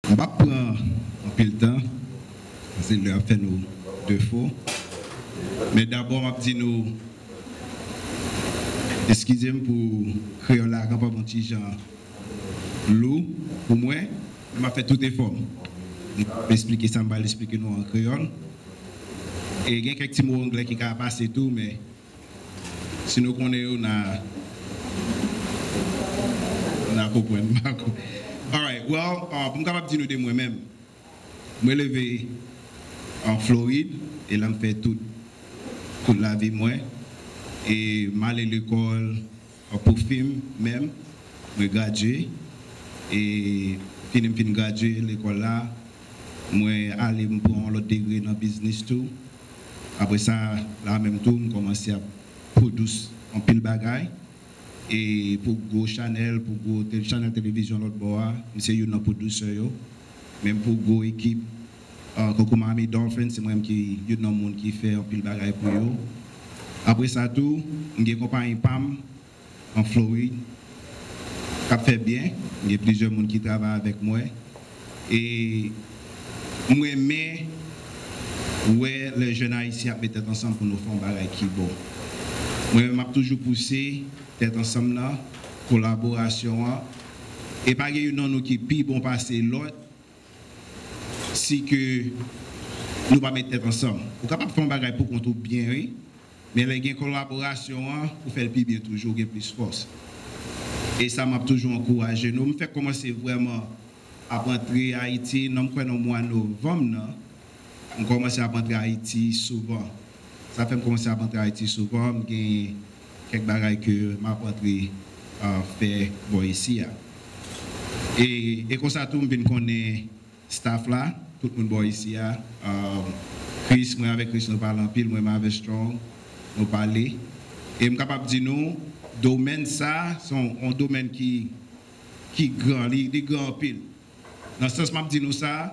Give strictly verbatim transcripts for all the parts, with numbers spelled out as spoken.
M p ap pran anpil tan, paske lè ap fè nou defo. Men dabò, m ap di nou, eskize m pou kreyòl la kapab yon ti jan lou pou mwen, men m ap fè tout efò m. M ap esplike sa m pral esplike nou an kreyòl. E gen kèk ti mo anglè ki ka pase tou, men si nou konnen yo, n a, n a konprann. Alright, well, uh, pou m kapab di nou de mwen menm, mwen leve an Florid, e la m fè tout, tout lavi mwen. E m ale lekòl, uh, pou fim menm, mwen gradye. E fini m fin gradye lekòl la, mwen ale m pran yon lòt degre nan biznis tou. Apre sa, la menm tou, m kòmanse ap pwodui anpil bagay. E pou gwo chanèl, pou gwo te-, chanèl televizyon lòt bò a, m se youn nan pwodiktè yo. Menm pou gwo ekip, uh, Kokomo Miami Dolphins, se mwen menm ki youn nan moun ki fè anpil bagay pou yo. Apre sa tou, m gen konpayi pa m an Florid k ap fè byen. M gen plizyè moun ki travay avèk mwen. E m renmen wè lè jèn ayisyen ap met tèt ansanm pou nou fè yon bagay ki bon. Mwen menm, m ap toujou pouse tèt ansanm nan, kolaborasyon an. E pa gen youn nan nou ki pi bon pase lòt si ke nou pa met tèt ansanm. Ou kapab fè yon bagay pou kont ou byen, wi. Men lè gen kolaborasyon an, ou fè l pi byen toujou, ou gen plis fòs. E sa, m ap toujou ankouraje nou. M fèk kòmanse vrèman ap antre Ayiti, nan, m kwè nan mwa novanm nan, m kòmanse ap antre Ayiti souvan. Sa fè m kòmanse ap antre Ayiti souvan, m gen kèk bagay ke m ap antre, ah, fè bò isi a. E, e konsa tou, m vin konnen staff la, tout moun bò isi a. Um, Chris, mwen avèk Chris nou pale anpil, mwen menm avèk Strong, nou pale. E m kapab di nou, domèn sa, se yon, yon domèn ki, ki gran, li, li gran anpil. Nan sans m ap di nou sa,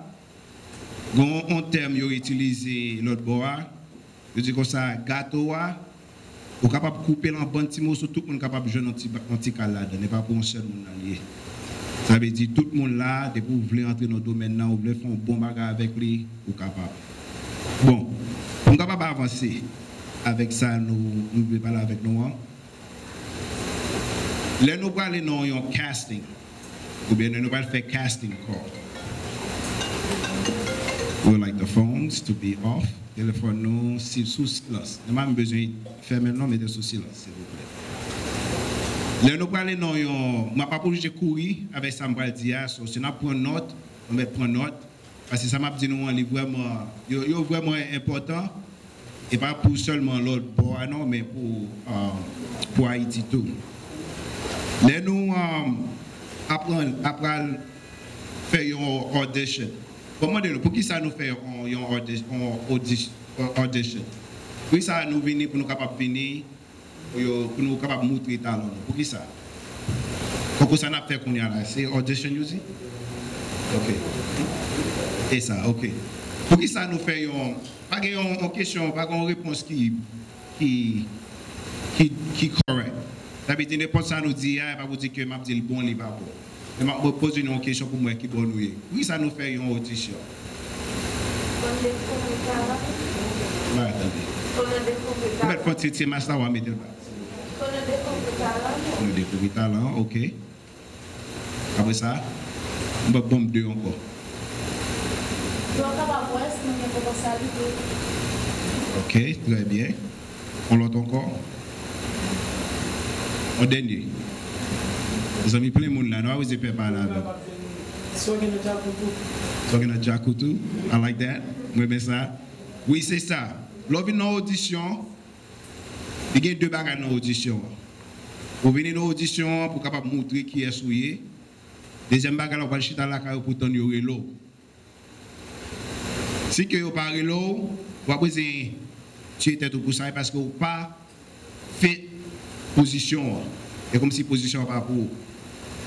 gen yon, yon tèm yo itilize lòt bò a, yo di konsa, gato a, ou kapab koupe l an bann ti moso, tout moun kapab jwenn yon ti, yon ti kal ladan, e pa pou yon sèl moun nan l ye. Sa vle di, tout moun la, depi w vle antre nan domèn nan, ou vle fè yon bon bagay avèk li, ou kapab. Bon, pou m kapab avanse avèk sa nou, nou vle pale avèk nou an, lè nou prale nan yon casting, oubyen lè nou pral fè casting call, we would like the phones to be off. Telefòn nou si, sou silans. Nou pa menm bezwen fèmen l non, mete l sou silans, silvouplè. Lè nou prale nan yon, m ap ap oblije kouri avèk sa m pral di a, so, si n ap pran nòt, nou mèt pran nòt, paske sa m ap di nou an, li vrèman, yo, yo vrèman enpòtan. E pa pou sèlman lòt bò a non, men pou, ah, pou Ayiti tou. Lè nou, ah, aprann, apral fè yon audition. Bon, m mande nou, poukisa nou fè yon, yon audi-, yon audi-, audition? Poukisa nou vini pou nou kapab vini, pou yo, pou nou kapab moutre talan nou? Poukisa? Konkou sa n ap fè kounye a la, se audition yo di? Ok. E sa, ok. Poukisa nou fè yon, pa gen yon, yon kesyon, pa gen yon repons ki, ki, ki, ki kòrèk. Sa vle di, nenpòt sa nou di a, e pa pou di ke m ap di l bon, li pa bon. Men m ap poze nou yon kesyon pou m wè ki bò nou ye. Poukisa nou fè yon odisyon? Konn dekouvri talan. M pa tande. Konn dekouvri talan. Ou mèt fè yon ti, ti mas la, w a mete l ba. Konn dekouvri talan. Konn dekouvri talan, ok. Apre sa, m ap ban m de ankò. Yo kapab wè si nou gen potansyalite. Ok, trè byen. Yon lòt ankò. Yon dènye. Mezanmi, plen moun la, nou pa bezwen pè pale avè m. Sogen nan Djakoutou. Sogen nan Djakoutou. I like that. Mwen renmen sa. Wi, se sa. Lè w vin nan odisyon, li gen de bagay nan odisyon an. Ou vini nan odisyon an pou w kapab moutre kiyès ou ye. Dezyèm bagay la, ou pral chita lakay ou pou w tann yo rele w. Si ke yo pa rele w, w ap bezwen tiye tèt ou pou sa, e paske ou pa fit pozisyon an. E kòmsi pozisyon an pa pou ou.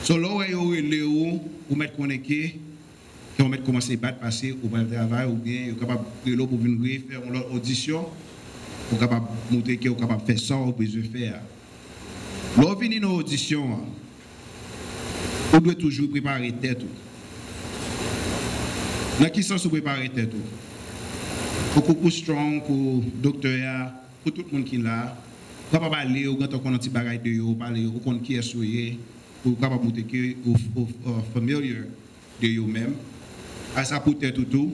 So, lè w wè yo rele w, ou mèt konnen ke, ke w mèt kòmanse bat, paske ou pral travay, oubyen yo kapab rele w pou vin refè yon lòt odisyon, pou w kapab montre ke w kapab fè sa w bezwen fè a. Lè w vini nan odisyon an, ou dwe toujou prepare tèt ou. Nan ki sans ou prepare tèt ou? Pou Koukoustrong, pou doktè a, pou tout moun ki la, ou kapab ale, ou gentan konn yon ti bagay de yo, ou pale, ou konn kiyès yo ye, ou kapab montre ke ou, ou, ou familiar de yo menm. A sa pou tèt ou tou.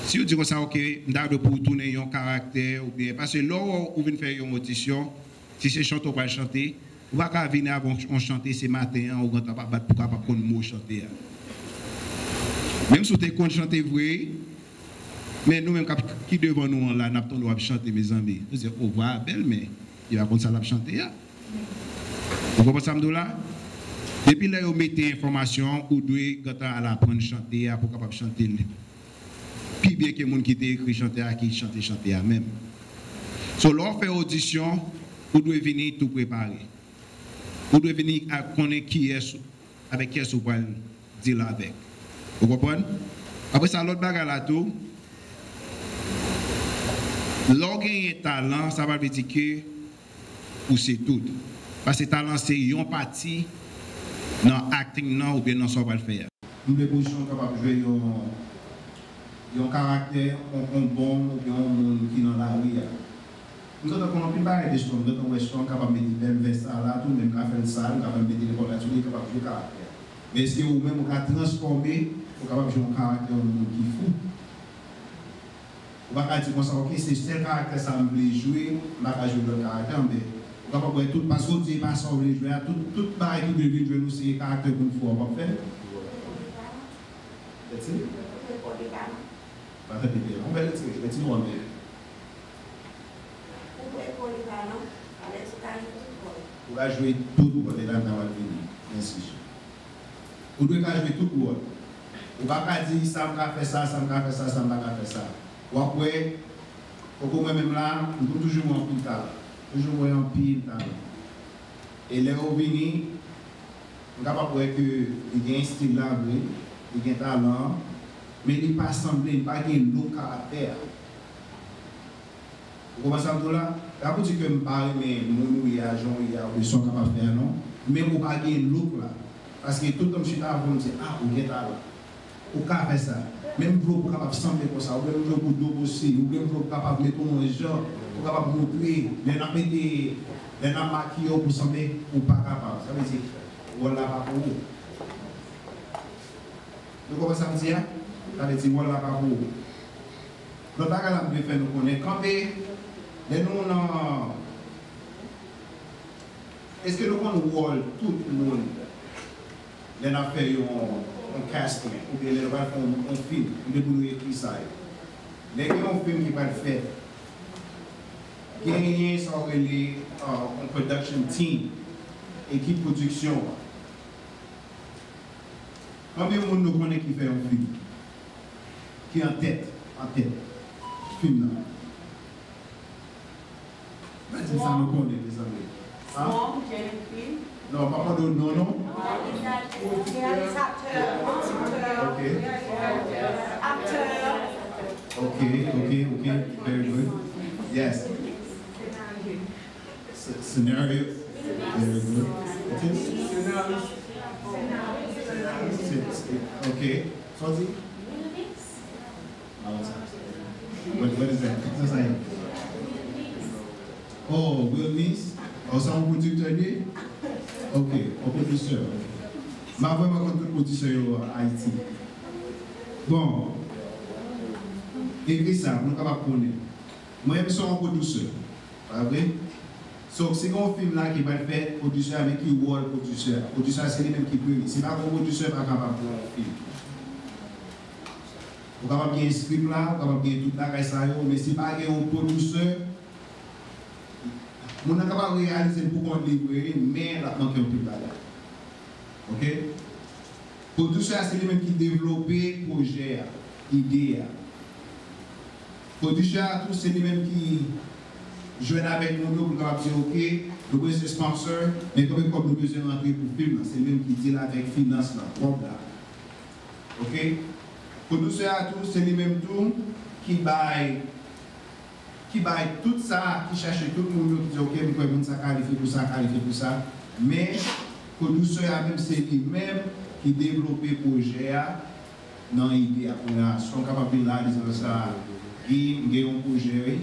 Si yo di konsa, ok, m ta dwe pou ou tounen yon karaktè, oubyen, paske lè w, ou vin fè yon odisyon, si se chante w pral chante, ou pa ka vini avè yon, yon chante se maten an, ou gentan pa bat pou kapab konn mo chante a. Menm si w te konn chante vre, men nou menm k ap, ki devan nou an la, n ap tande w ap chante, mezanmi. Nou di, o, vwa a bèl, men li pa konn sa l ap chante a. Ou konprann sa m di w la? Depi lè yo mete enfòmasyon an, ou dwe gentan al aprann chante a pou w kapab chante l pi byen ke moun ki te ekri chante a, ki chante chante a menm. So, lè w fè odisyon, ou dwe vini tou prepare. Ou dwe vini ak konnen kiyès, avèk kiyès ou pral deal avèk. Ou konprann? Apre sa, lòt bagay la tou, lè w genyen talan, sa pa vle di ke ou se tout. Paske talan se yon pati nan acting nan oubyen nan sa w pral fè a. M vle pou Jan kapab jwe yon, yon karaktè, yon, yon bonm oubyen yon moun ki nan lari a. M gentan konn anpil bagay de Strong, m gentan wè Strong kapab mete bèl vès sa la tou, men m ka fè l sal, m ka fè l mete nenpòt bagay sou li, li kapab jwe karaktè a. Men èske ou menm ou ka transfòme, ou kapab jwe yon karaktè yon moun ki fou? Ou pa ka di konsa, ok, se sèl karaktè sa m vle jwe, m pa ka jwe lòt karaktè, men ou kapab wè tout, paske w di e pa sa w vle jwe a, tout, tout bagay ki vle vin jwe nou se karaktè moun fou a w ap fè. That's it. Pa tande byen. Yon bèl ti, yon ti wòl byen. Ou ka jwe tout wòl, e la n a wè l vini. Mèsi. Ou dwe ka jwe tout wòl. Ou pa ka di, sa m ka fè sa, sa m ka fè sa, sa m pa ka fè sa. W ap wè, kòm mwen menm la, m konn toujou wè anpil talan. Toujou wè anpil talan. E lè yo vini, m kapab wè ke li gen estil la vre, li gen talan an, men li pa sanble, li pa gen look karaktè a. Ou konprann sa m di w la? Pa pou di ke m pa renmen moun ou ye a, jan w ye a, oubyen sa w kapab fè a, non. Men ou pa gen look la. Paske tout tan m chita avè w, m di, a, ou gen talan. Ou ka fè sa. Men m vle w pou w kapab sanble konsa. Oubyen m vle w pou w dobosi. Oubyen m vle w pou w kapab mete w yon jan. Pou w kapab montre. Lè n ap mete, lè n ap makiye w pou w sanble, ou pa kapab. Sa vle di, wòl la pa pou ou. Nou konprann sa m di a? Sa vle di wòl la pa pou ou. Lòt bagay la m vle fè nou konnen. Kanpe, lè nou nan, èske nou konn wòl tout moun lè n ap fè yon, yon casting, oubyen lè nou pral fè yon, yon fim, oubyen pou nou ekri sa yo? Lè gen yon fim ki pral fèt, genyen sa yo rele, uh, yon production team, ekip pwodiksyon an. Konbyen moun nou konnen ki fè yon fim? Ki an tèt, an tèt fim nan? Mwen di sa nou konnen, mezanmi. Hein? Strong, Jennifer. Non, pa mande w non, non. Reyalizatè, pwodiktè, ok, aktè. Ok, ok, ok. Very good. Yes. S-, scenario. Very good. It is. Scenario. Ok. Sa w di? Ah, what's that? What, what is that? Sa sa ye? Oh, Wilnis? Oh, sa yon pwodiktè li ye? Ok, yon pwodisè. M pa vrèman konn tout pwodisè yo Ayiti. Bon, ekri sa, pou nou kapab konnen. Mwen menm se yon pwodisè. Pa vre? So, si gen yon fim la ki pral fèt, pwodisè a, men ki wòl pwodisè a? Pwodisè a, se li menm ki premye. Si pa gen yon pwodisè, pa kapab gen yon fim. Ou kapab gen script la, ou kapab gen tout bagay sa yo, men si pa gen yon pwodisè, moun nan kapab reyalize l pou kont li vre, men l ap manke yon pil bagay. Ok? Pwodisè a, se li menm ki devlope pwojè a, ide a. Pwodisè a tou, se li menm ki jwenn avèk moun yo pou l kapab di, ok, nou bezwen sponsor, men konbyen kòb nou bezwen rantre pou fim nan. Se li menm ki deal avèk finans lan, kòb la. Ok? Pwodisè a tou, se li menm tou ki bay, ki bay tout sa, ki chache tout moun yo, ki di, ok, m kwè moun sa kalifye pou sa, kalifye pou sa. Men, pwodisè a menm, se li menm ki devlope pwojè a, nan ide a kounye a. Si w kapab vin la, di sa, Guy, m gen yon pwojè, wi.